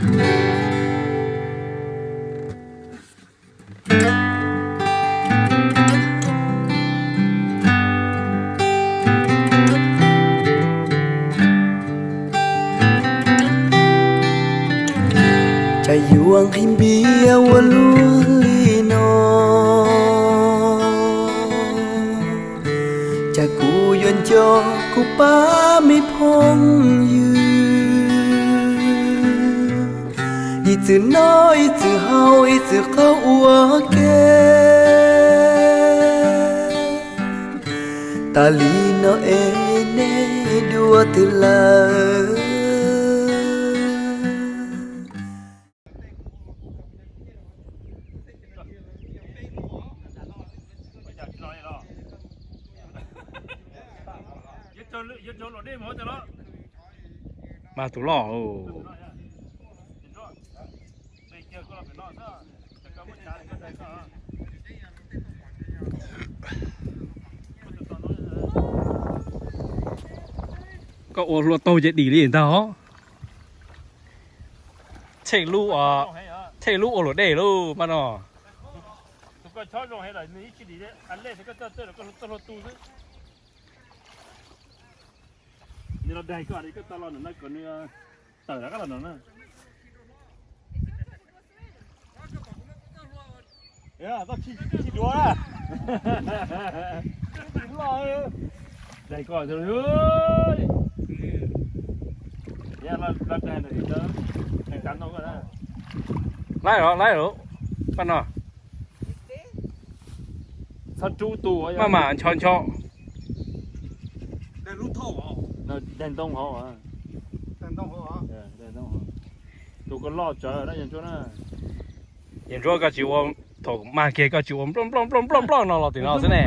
Cas yuav nqhis npias ua luaj li no, cas kuv yuav nco kuv pab me phooj ywg. Ib txwm noj ib txwm haus ib txwm qaug ua ke. Tas li no es nej dua twg lawm? Mas tus loj. Koj ua hlua taug ces dim li ntag. Thej lub, thej lub ua luam dej lauj mas no. Nws los daig koj, koj tau los no na, kom nws tawm rov qab los no na. Tsis duav na. Daig koj. Laib os, laib os. Paj no. Txhob rub tus maj mam ncho ncho. Daig ntoo hauv. Tus koj loj tsawv na, yawg Ntsuab na. Yawg Ntsuab, koj tsis ua, thaum mag kiag koj tsis ua nploj nploj nploj nploj nploj no los tim no xwb ne.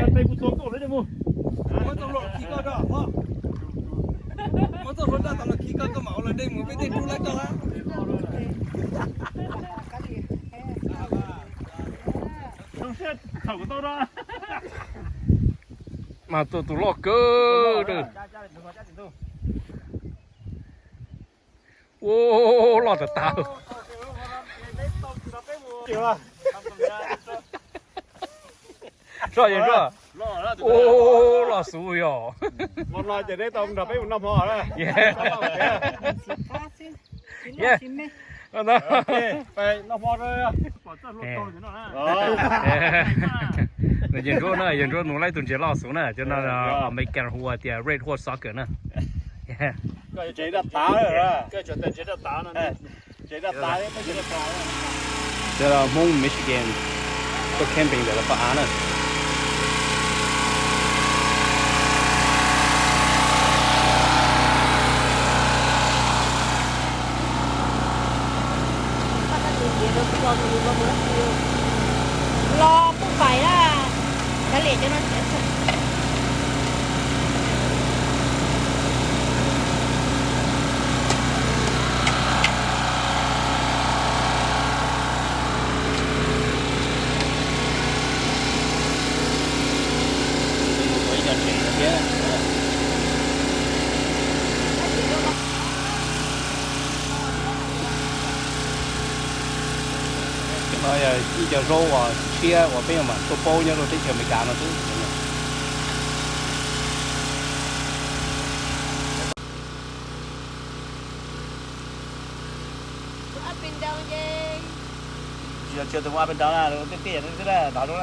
Mas tus, tus loj kawg. Ua loj tas tas. Soj yawg Ntsuab. Ua loj xwb yog. Nws yawg Ntsuab na, yawg Ntsuab nug laib tus ntses loj xwb na, cov no American hu tias red hot sucker na. Cov Hmoob Michigan tuaj camping ntawm lawv qhov av na. Los pub pais na, kav liam cov no. Cov no yog ib co zaub uas tshiab uas peb mam tuaj paub nyob rau teb chaws Amelikas no xwb. Tsis yog tus mus up and down na, tej tej no xwb na, nov zoo na.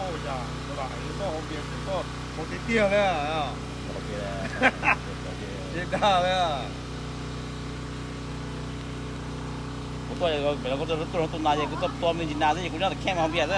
Ua cas hauv tiag tiag li. Ces dag li. Kuv tuaj, kuv tuaj tus nas ces kuv tuaj tua me ntsis nas xwb ces kuv nyob tus kheej hauv npias xwb.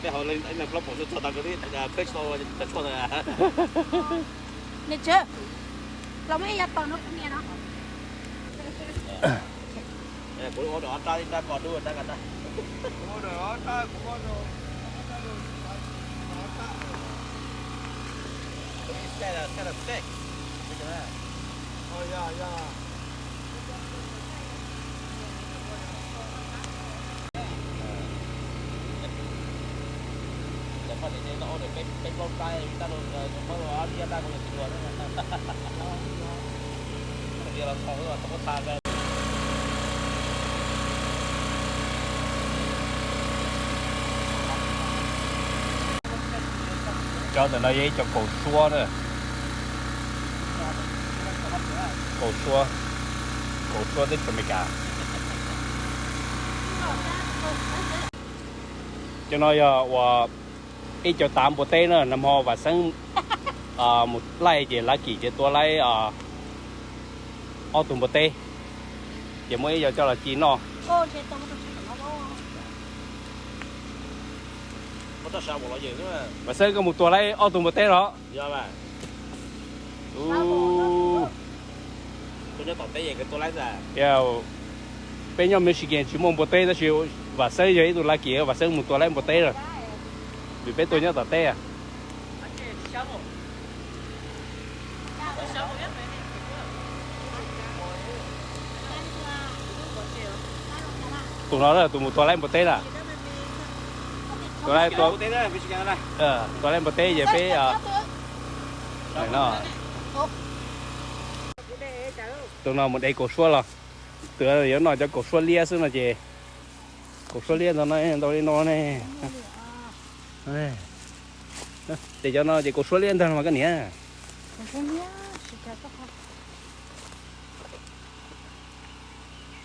Peb hauv plaub pom txog tag kawg li, khawb tsis tau cov tshuaj ntawd. Nws tsw, los muaj ib yav tom no kuv niam no. Kuv ua rau ob rab ib rab ko dub rab ko tag. Cov ntawm no yog ib co kaus suab na. Kaus suab, kaus suab teb chaws Amelikas. Cov no yog uas ib co tav npua teb na, nag hmo Vam Xeeb mus laij ces Lav Kim ces tua laib ob tug npua teb, ces muaj ib co coj los ci noj. Vam Xeeb, koj mus tua laib ob tug npua teb los? Peb nyob Michigan tsis muaj npua teb tab sis Vam Xeeb yog ib tug Lav Kim, Vam Xeeb mus tua laib npua teb lawm, vim peb tuaj nyob tom teb. Tus no tus mus tua laib npua teb na. Tua laib, tua laib npua teb ces peb no. Tus no mus de kaus suab los. Tus yuav noj cov kaus suab liab xwb no ces, kaus suab liab ntag no, ntau li no ne. Ces cov no ces kaus suab liab ntag no mas koj niam.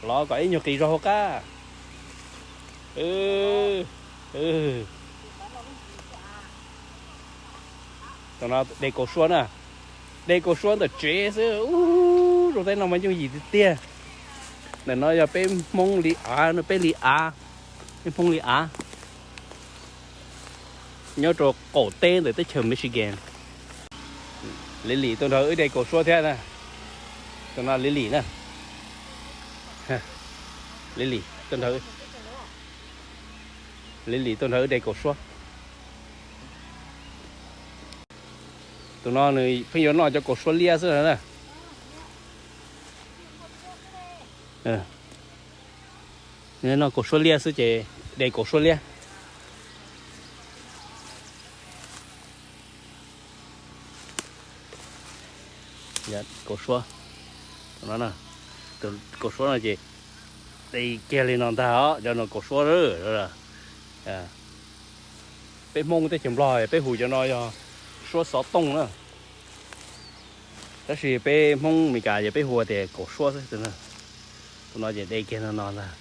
Los kom ib nyuag qis zog hauv qab. Tus no de kaus suab na. De kaus suab ntawm tsev xwb. Ub, zoo teb no mas yooj yim tiag tiag. Ntawm no yog peb Hmoob li av, peb li av, peb Hmoob li av. Nyob rau qaum teb ntawm teb chaws Michigan. Liv Lim tuaj nrog wb de kaus suab thiab na. Tus no Liv Lim na. Liv Lim tuaj nrog, Liv Lim tuaj nrog wb de kaus suab. Tus no nws pheej yuav noj cov kaus suab liab xwb na. Noj kaus suab liab xwb ces de kaus suab liab. Kaus suab, tus kaus suab no ces de kiag li no ntag os, cov no kaus suab. Peb Hmoob teb chaws Nplog peb hu cov no yog suab xov tooj na. Tab sis peb Hmoob Meskas ces peb hu tias kaus suab xwb. Tus no ces de kiag no no ntag.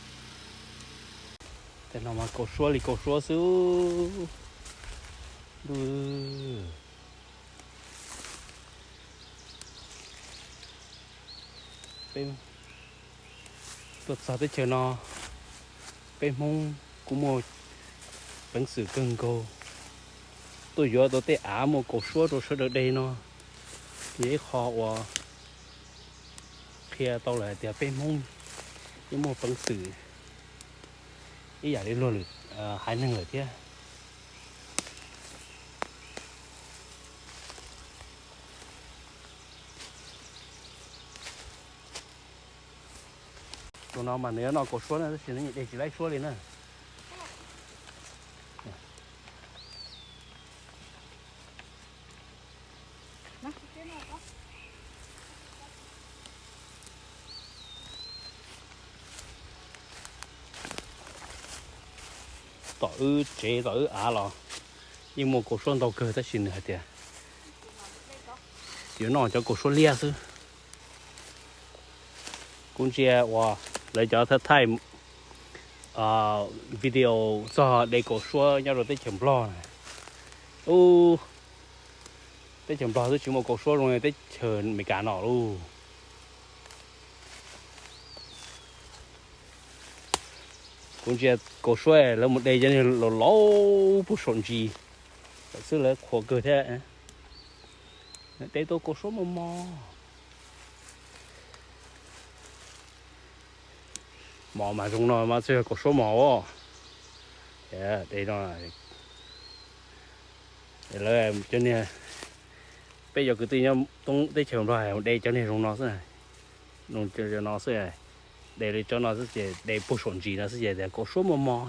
Tej no mas kaus suab li kaus suab xwb. Ntuj, peb tuaj txog teb chaws no, peb Hmoob kuj muaj peev xwm kawg nkaus tuaj yuav tau tej av muaj kaus suab rau sawv daws de no. Yog ib qho uas qhia tau lawm hais tias peb Hmoob yeej muaj peev xwm ib yam li luag lwm haiv neeg lawm thiab. Tus no mas nws yuav noj kaus suab na, tab sis nws de tsis laib suab li na. Tom wb tsev tom wb av los yeej muaj kaus suab ntau kawg, tab sis nws hais tias yuav noj cov kaus suab liab xwb. Kuv ntsia uas lawv cov thaij thaij video txog de kaus suab nyob rau teb chaws Nplog na. Ub, teb chaws Nplog twb tsis muaj kaus suab zoo li teb chaws Amelikas no lauj. Kuv ntsia kaus suab lawv mus de cov niag laus laus puag saum ntsis lawm xwb, lawv qhuas kawg thiab. De tau kaus suab mos mos. Mov mas zoo no mas txawj yog kaus suab mov os. De no, lawv cov niag, peb cov kwv tij nyob teb chaws Nplog de cov niag zoo no xwb, zoo cov no xwb, de li cov no xwb ces de puag saum ntsis no xwb ces tias kaus suab mos mos.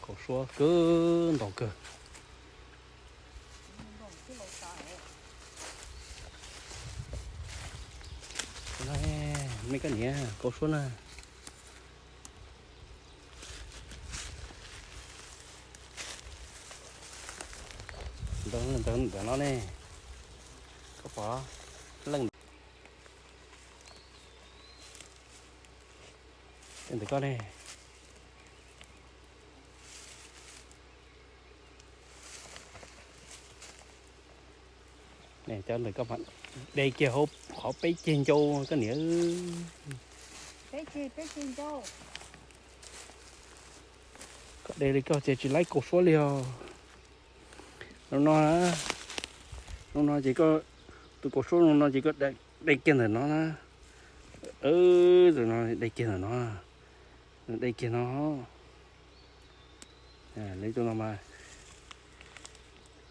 Kaus suab kawg ntaus kawg. Nej koj niam, kaus suab na. Ntawm no ne, koj pom leej ntawm koj ne. Cov ntawm koj de kiag hauv qhov peb ceg ncau koj niam. Koj de li koj ces tsis laib kaus suab li os. Zoo no, zoo no ces koj, tus kaus suab zoo no ces koj de kiag ntawm no na. Tus no de kiag ntawm no, de kiag no. Li tus no mas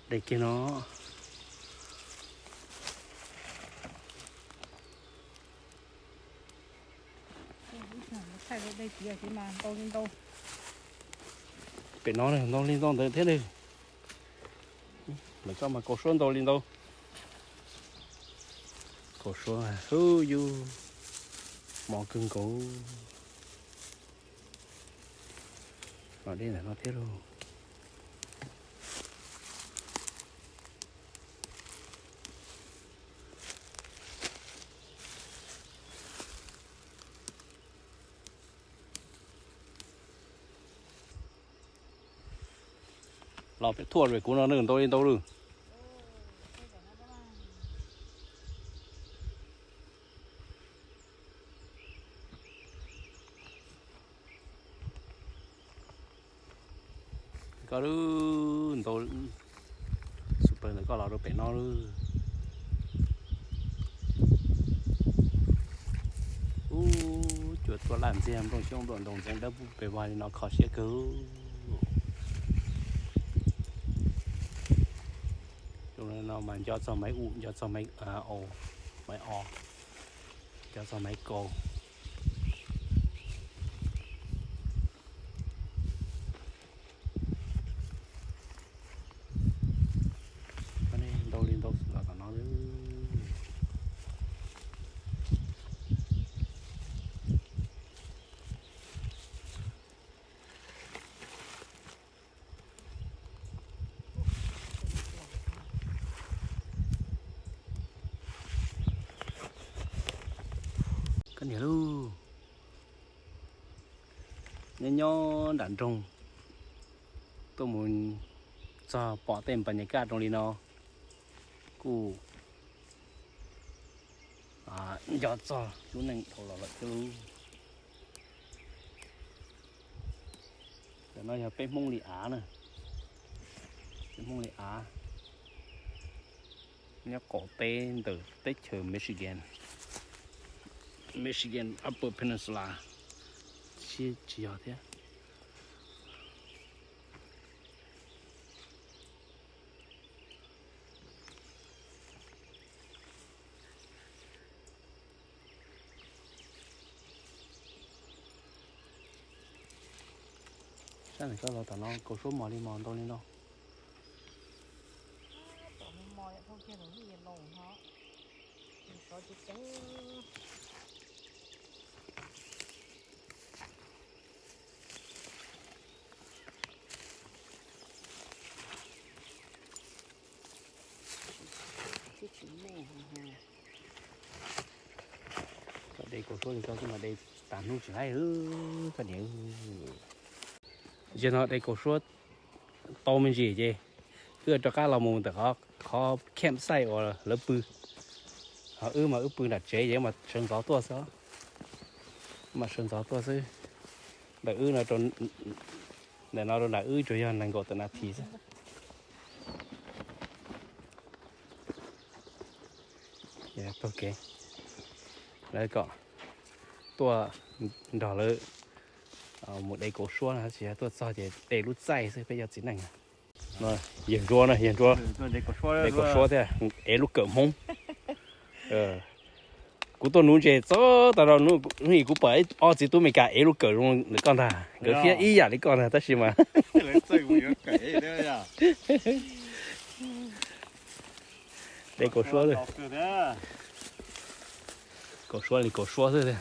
de kiag no. Pem no ntau li ntau ntawd thiab ne. Lawv koj mas kaus suab ntau li ntau. Kaus suab hub yus mos kawg nkaus. Los dej ntawm no thiab lauj. Los pem thuaj rau kuv no ntau li ntau lawm. Koj lub ntau, super ntawm koj los rau pem no lawm. Ub, cua tuaj laj ntxiag, nplooj xyoob nplooj ntoo ntxeev dawb pug pes vag li no kho siab kawg. Zoo li no mas nco txog Maiv U, nco txog Maiv O, Maiv O, nco txog Maiv Kaus. Ntau li ntau los tom no. Koj niam lauj, nyob nyob nram nroog tuaj mus txog pom tej npas nyas kaj zoo li no kuj nco txog lub neej dhau los lawm thiab lauj. Ntawm no yog peb Hmoob li av na, peb Hmoob li av nyob qaum teb ntawm teb chaws Michigan, Michigan Upper Peninsula, tsis yog thiab. Sab ntawm koj los tom no kaus suab mos li mos ntau li no. Koj de kaus suab li koj kuj mas de tas hnub tsis laib koj niam. Zaum no de kaus suab tau me ntsis ces wb rov qab los mus ntawm qhov campsite uas lawv pw. Ho wb mas wb pw nram tsev ces mas sawv ntxov tuaj xwb. Mas sawv ntxov tuaj xwb. Ntawm wb no rau, ntawm no rau nram wb tsuas yog nees nkaum tawm nas this xwb. Taug kev lawv kom tuaj nrog lawv mus de kaus suab no, tsis yog tuaj txog ces de lub txaij xwb, peb cov txiv neej. Yawg Ntsuab na, yawg Ntsuab de kaus suab thiab ev lub kawm Hmoob. Kuv tuaj nuv ntses txog tas hnub ib kuv pom ob txiv tub Meskas ev lub kawm zoo li koj ntag, nkawd fiab ib yam li koj ntag tab sis mas de kaus suab, kaus suab li kaus suab xwb.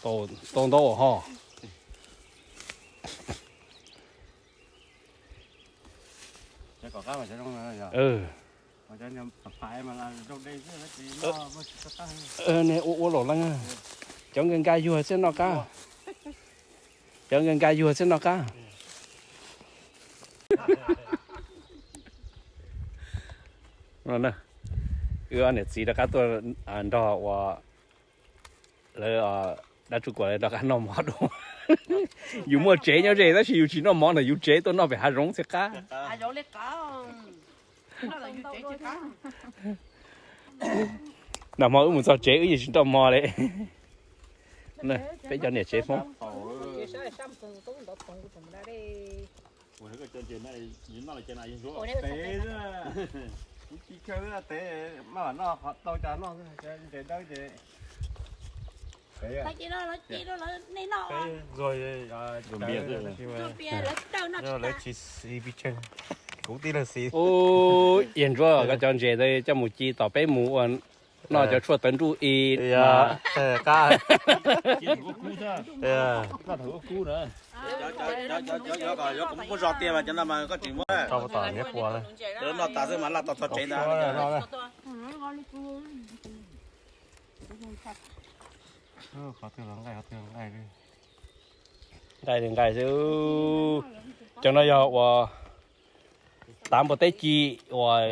Tau ntau ho. Ne ua ua los leej, cov nkag nkag yuag thiaj noj qab, cov nkag nkag yuag thiaj noj qab. Wb ob niam txiv rov qab tuaj nrog ua lawv dab tsuj kuam rov qab noj mov dua. Yus muaj tsev nyob ze tab sis yus tsis noj mov ntawm yus tsev tuaj noj pem hav zoov thiaj qab. Nag hmo wb mus txog tsev wb yeej tsis nroj mov li. Peb cov niam tsev Hmoob. Lawv tsis siv pib tsheej, kuv tib leeg siv. Ub, Yawg Ntsuab, koj cov ntses ntawd coj mus ci tom peb mus ua noj cov tshuaj tawv nruj i qab. Muab zog tiag mas cov no mas koj tseem muab, noj tas xwb mas laj tau txog tsev ntag. Nqaij li nqaij xwb. Cov no yog uas tav npua teb ci uas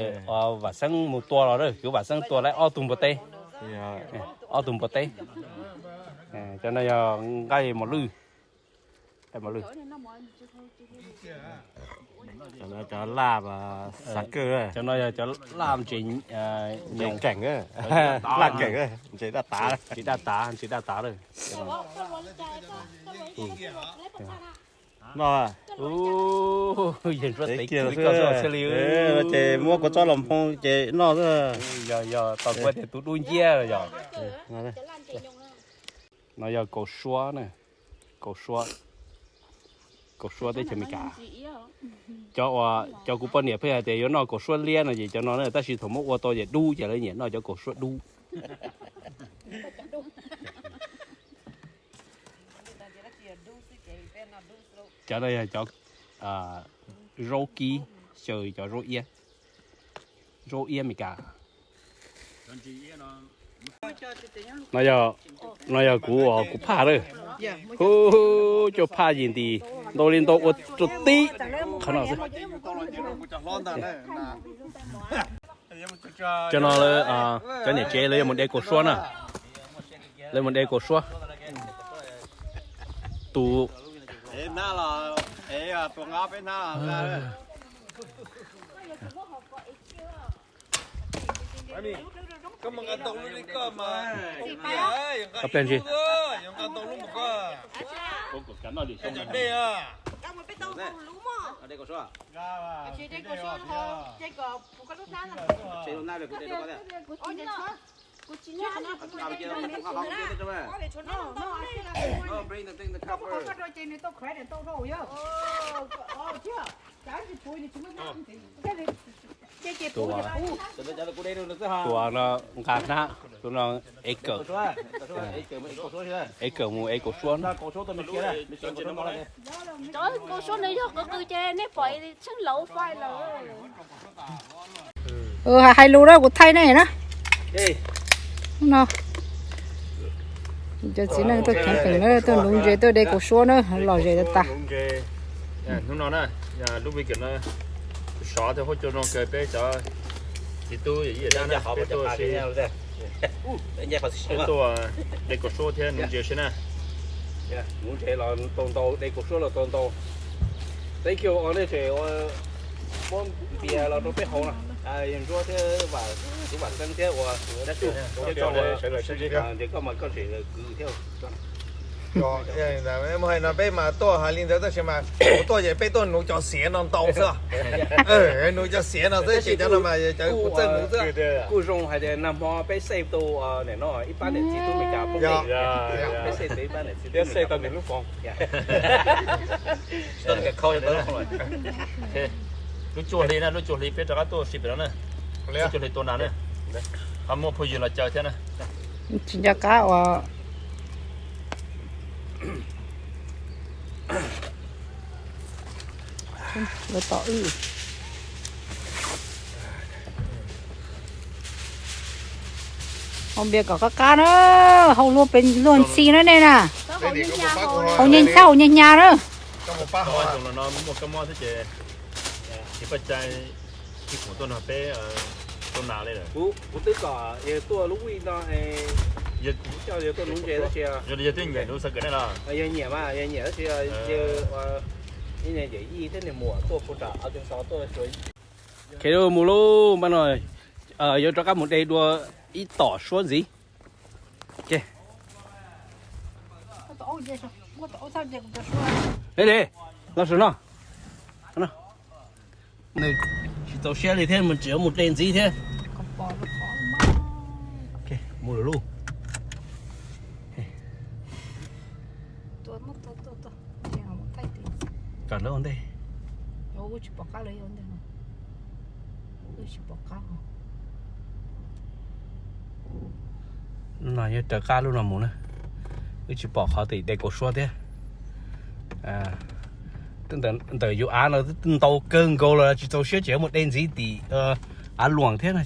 Vam Xeeb mus tua los, kwv Vam Xeeb tua lawm ob tug npua teb. Ob tug npua teb. Cov no yog nqaij mos lwj. Nqaij mos lwj. Cov laj xav kawg. Cov no yog cov laj ntses, ntses keem, laj keem, ntses daj tav, ntses daj tav, ntses daj tav lawm. No, Yawg Ntsuab tev kiag xwb, ces muab kua txob los phoo ces noj xwb. Yog, yog tau kuv tias tus dub nciab los yog. No yog kaus suab na, kaus suab, kaus suab teb chaws Amelikas. Cov uas, cov kuv poj niam pheej hais tias yuav noj kaus suab liab no ces cov no na, tab sis thaum muab ua tau ces dub ces lawv nyiam noj cov kaus suab dub. Cov no yog cov zaub kib, xyaw cov zaub iab, zaub iab Amelikas. No yog, no yog kuv, kuv phaj lawm. Hu, cov phaj yim ntis ntau li ntau ua rau tib qhov no xwb. Cov no lawv, cov niam tsev lawv yuav mus de kaus suab na. Lawv mus de kaus suab. Tus Koj pliag ntsis. Tus no nqa hnab, tus no ev kawm, ev kawm mus ev kaus suab. Cov kaus suab no yog qw qw ces nej pom tsheej laus fais lawm. Hais lus na, kuv thaij nej na. No, cov txiv neej tuaj kheev peem na, tuaj nuv ntses tuaj de kaus suab na, lom zem tas tas. Hnub no na, lub vij kawm no Sov thiab huab cua zoo kawg peb cov txiv tub yawm yij dab na, peb tuaj si, peb tuaj de kaum suab thiab nuv ntses si na. Nuv ntses los tau ntau, de kaum suab los tau ntau. Thank you, nej tseem muab npias los rau peb haus no. Yawg Ntsuab thiab Vam, kuv Vam Xeeb thiab ua dab tsi, ntes koj mas koj tseem kwv thiab. Muaj hais no peb mas tuaj hais li ntawd tab sis mas kuv tuaj ces peb tuaj nuv cov xiav no ntau xwb. Nuv cov xiav no xwb ces cov no mas cov kuv txawj nuv xwb. Kuj zoo hais tias nag hmo peb save tau nim no ib pab niam txiv tub Meskas poob dej, peb save tau ib pab niam txiv tub Meskas poob dej. Lub cuaj hli na, lub cuaj hli peb rov qab tuaj si pem no na. Lub cuaj hli tua nas na, ho muaj phooj ywg los caw thiab na. Tsis nco qab uas lawv tom wb. Haus npias kom qab qab na, haus luag pes luag ntxhi na nej na. Haus nyaj hnyav, haus nyaj hnyav na. Muaj kab mob thiab ces tsis paj cai, tsis pum tuaj nrog peb tua nas li lawm. Kuv twb kom yawg tuaj lub week no, yawg coj yawg tuaj nuv ntses tab sis yawg twb nyiam nuv xav kawm nej los. Yawg nyiam mas yawg nyiam tab sis yawg ib niag yawm yij thiab niag muam tuaj puag nram Arkansas tuaj. Khe mus lub npaj no, yuav rov qab mus de dua ib tom suab ntxiv. Los saum no. Nws tsis txaus siab li thiab mas tseem yuav mus de ntxiv thiab. Mus lawm lauj. Kom lawv ua ntej. No yog raws qab lub no mus na. Wb tsis pom qhov twg de kaum suab thiab. Ntawm yus av no ntau kawg nkaus los tsis txaus siab tseem yuav mus de ntxiv tim av luam thiab no.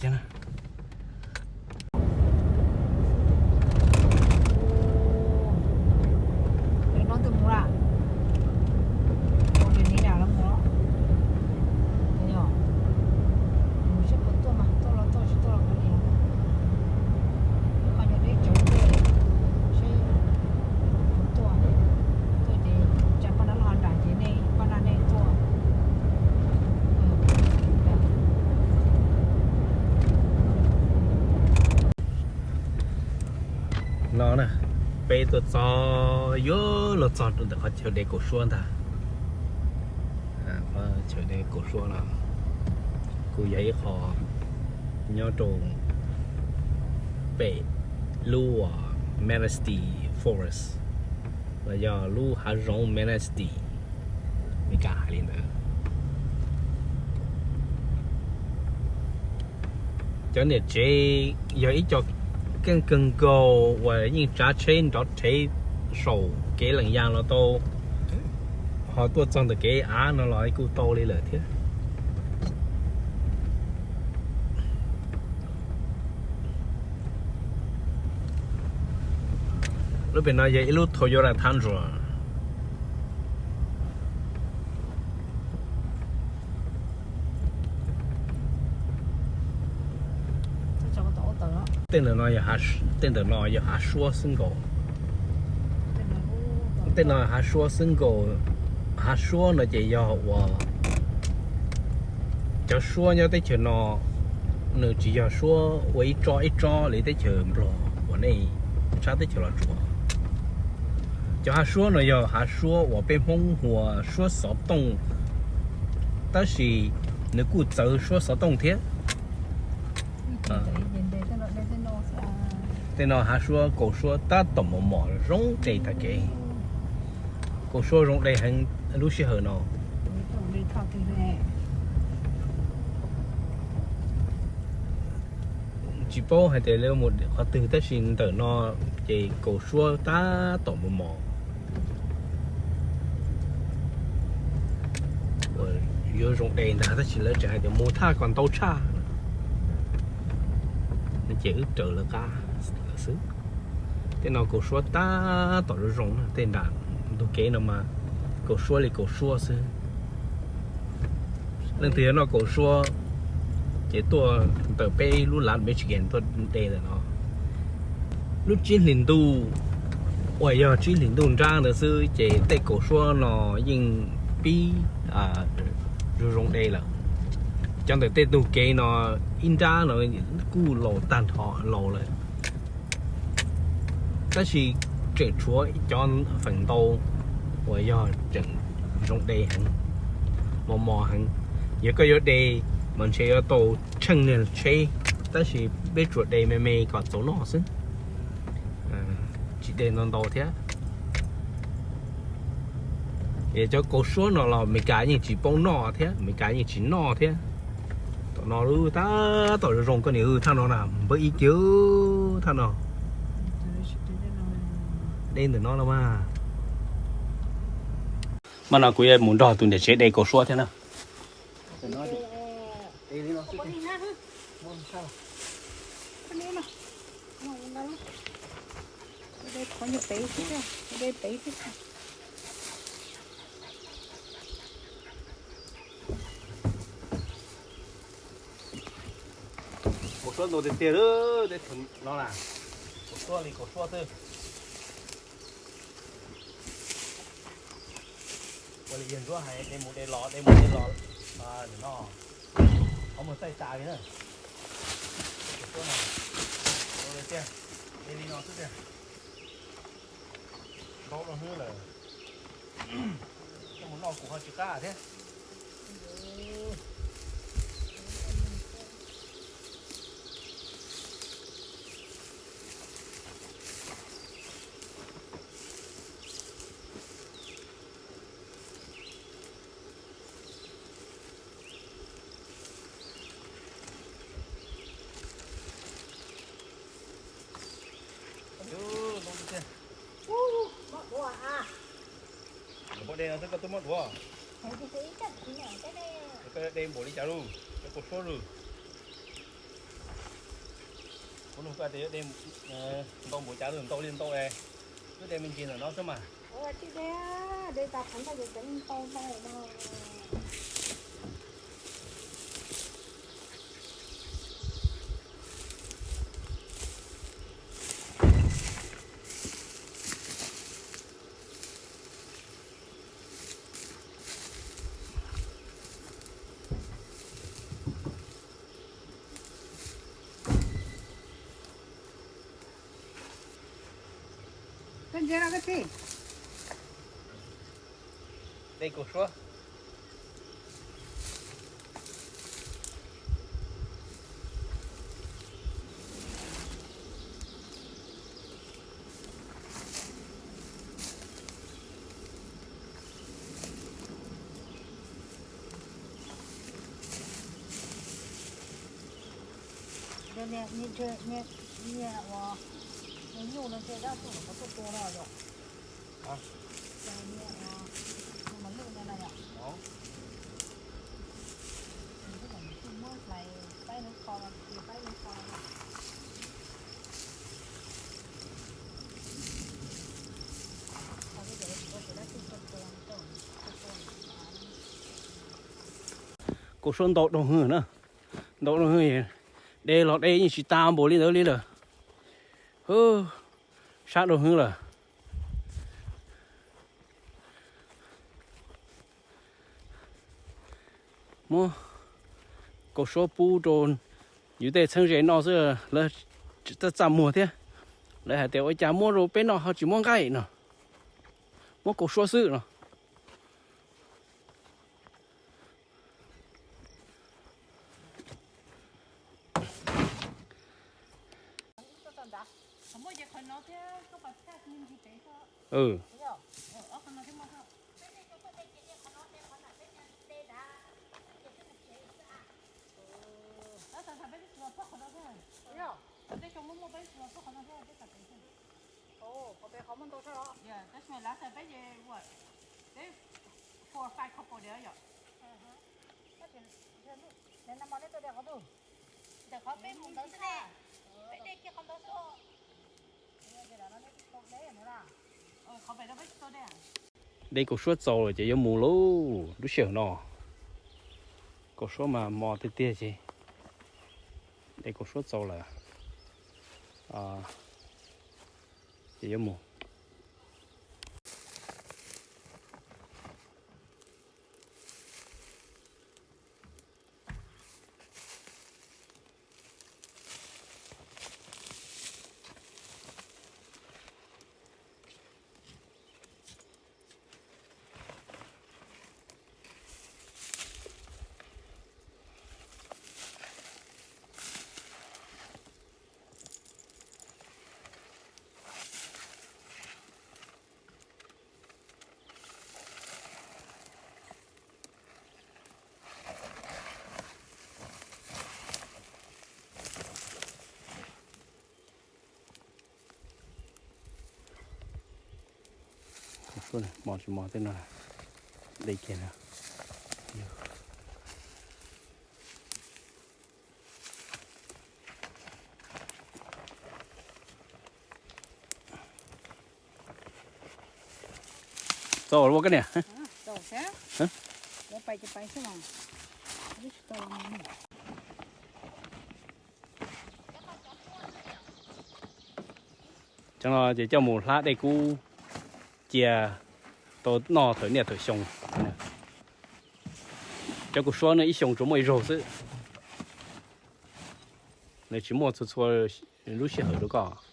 No na, peb tuaj txog yuav luag txog rau ntawm qhov chaw de kaum suab ntag. Qhov chaw de kaum suab no kuj yog ib qho nyob rau pem lub Manistee Forest, los yog lub hav zoov Manistee, Meskas hais li ntawd. Cov niam tsev yog ib co keej kawg nkaus uas yeej tsav tsheb nrov rhev saum kev lees ya los tau, ho tuaj txog ntawm kev av no los kuj tau li lawm thiab. Lub pem no yog ib lub Toyota Tundra. Tej ntawm no, tej ntawm no yog hav suab xwb nkaus. Tej no hav suab xwb nkaus. Hav suab no ces yog uas cov suab nyob teb chaws no nws tsis yog suab ua ib tsob ib tsob li teb chaws Nplog uas nej sab teb chaws Los Tsuas. Cov hav suab no yog hav suab uas peb Hmoob hu ua suab xov tooj, tab sis nws kuj txawv suab xov tooj thiab. Tej no hav suab kaus suab tab tom mos mos zoo de tag kev. Kaus suab zoo de heev lub sij hawm no. Tsis paub hais tias lawv mus qhov twg tab sis ntawm no ces kaus suab tab tom mos mos. Yuav zoo de ntag tab sis lawv tseem hais tias mus thaj kom ntau tshaj, ces wb raws lawv qab lawm xwb. Tej no kaus suab tab tom zoo zoo na, tej nram ntug kev no mas kaus suab li kaus suab xwb. Leej twg yuav noj kaus suab ces tuaj ntawm peb lub lav Michigan tuaj de ntawm no. Lub tsib hlis ntuj uas yog tsib hlis ntuj nrab ntawd xwb ces tej kaus suab no yeej pib zoo zoo de lawm. Cov ntawm tej ntug kev no ib nrab no kuj laus tag nrho laus lawm, tab sis tseem tshuav cov feem ntau uas yog tseem zoo de heev, mos mos heev. Yog koj yuav de mas ntshe yuav tau tsheej niag tsheb, tab sis peb tsuas de me me kom txaus noj xwb, tsis de ntau ntau thiab. Es cov kaus suab no los Amelikas yeej tsis paub noj thiab, Amelikas yeej tsis noj thiab. Tom no lub tab tom zoo zoo koj niam, thaj no na, npawb ib kiag thaj no. De ntawm no los mas. Mas no kuv yuav mus nrog tus niam tsev de kaus suab thiab na. Kaus suab ntau tiag tiag lawm, no na, kaus suab li kaus suab xwb. Ua li yawg Ntsuab hais, de mus de los, de mus de los, no, qhov muag txaij tas li na. Kaus suab no, tiag, de li no xwb tiag. Ntau rau hwv lawm, coj mus noj kuv ho tsis qab thiab. Koj de no xwb koj twb muab duav. Koj de npaum li cas lauj, cov kaus suab lauj? Kuv nug koj tias yuav de ntau npaum cas lauj, ntau li ntau es twb de me ntsis ntawm no xwb mas. Koj ntsia no koj txiv. De kaus suab. Niag uas nyuj no ntshe dab tuaj los tuaj tua no yom. Kaus suab ntau rau hwv na, ntau rau hwv, de los de yeej tsis tas npaum li ntawd li lawm. Sab rau hwv lawm. Muab kaus suab pub rau yus tej txheeb ze noj xwb, lawv txaj txaj muag thiab. Lawv hais tias ua cas muab rau peb noj ho tsis muab nqaij no, muab kaus suab xwb no. Tab sis mas lav xaws peb ces ua, peb four or five couple diav yom. Ntawm qhov peb mus ntawd xwb ne, peb de kiag qhov ntawd xwb. De kaus suab txaus lawm ces yuav mus lauj, lub sij hawm no. Kaum suab mas mos tiag tiag ces, de kaum suab txaus lawm ces yuav mus. Mos tsis mos tej no, de kiag na. Txaus lawm koj niam. Cov no ces coj mus hlab dej kub cia tau noj thaum niaj thaum xyoo. Cov kua suab no ib xyoo tsuas muaj ib zaug xwb, nws tsis muaj txhua txhua lub sij hawm rau koj.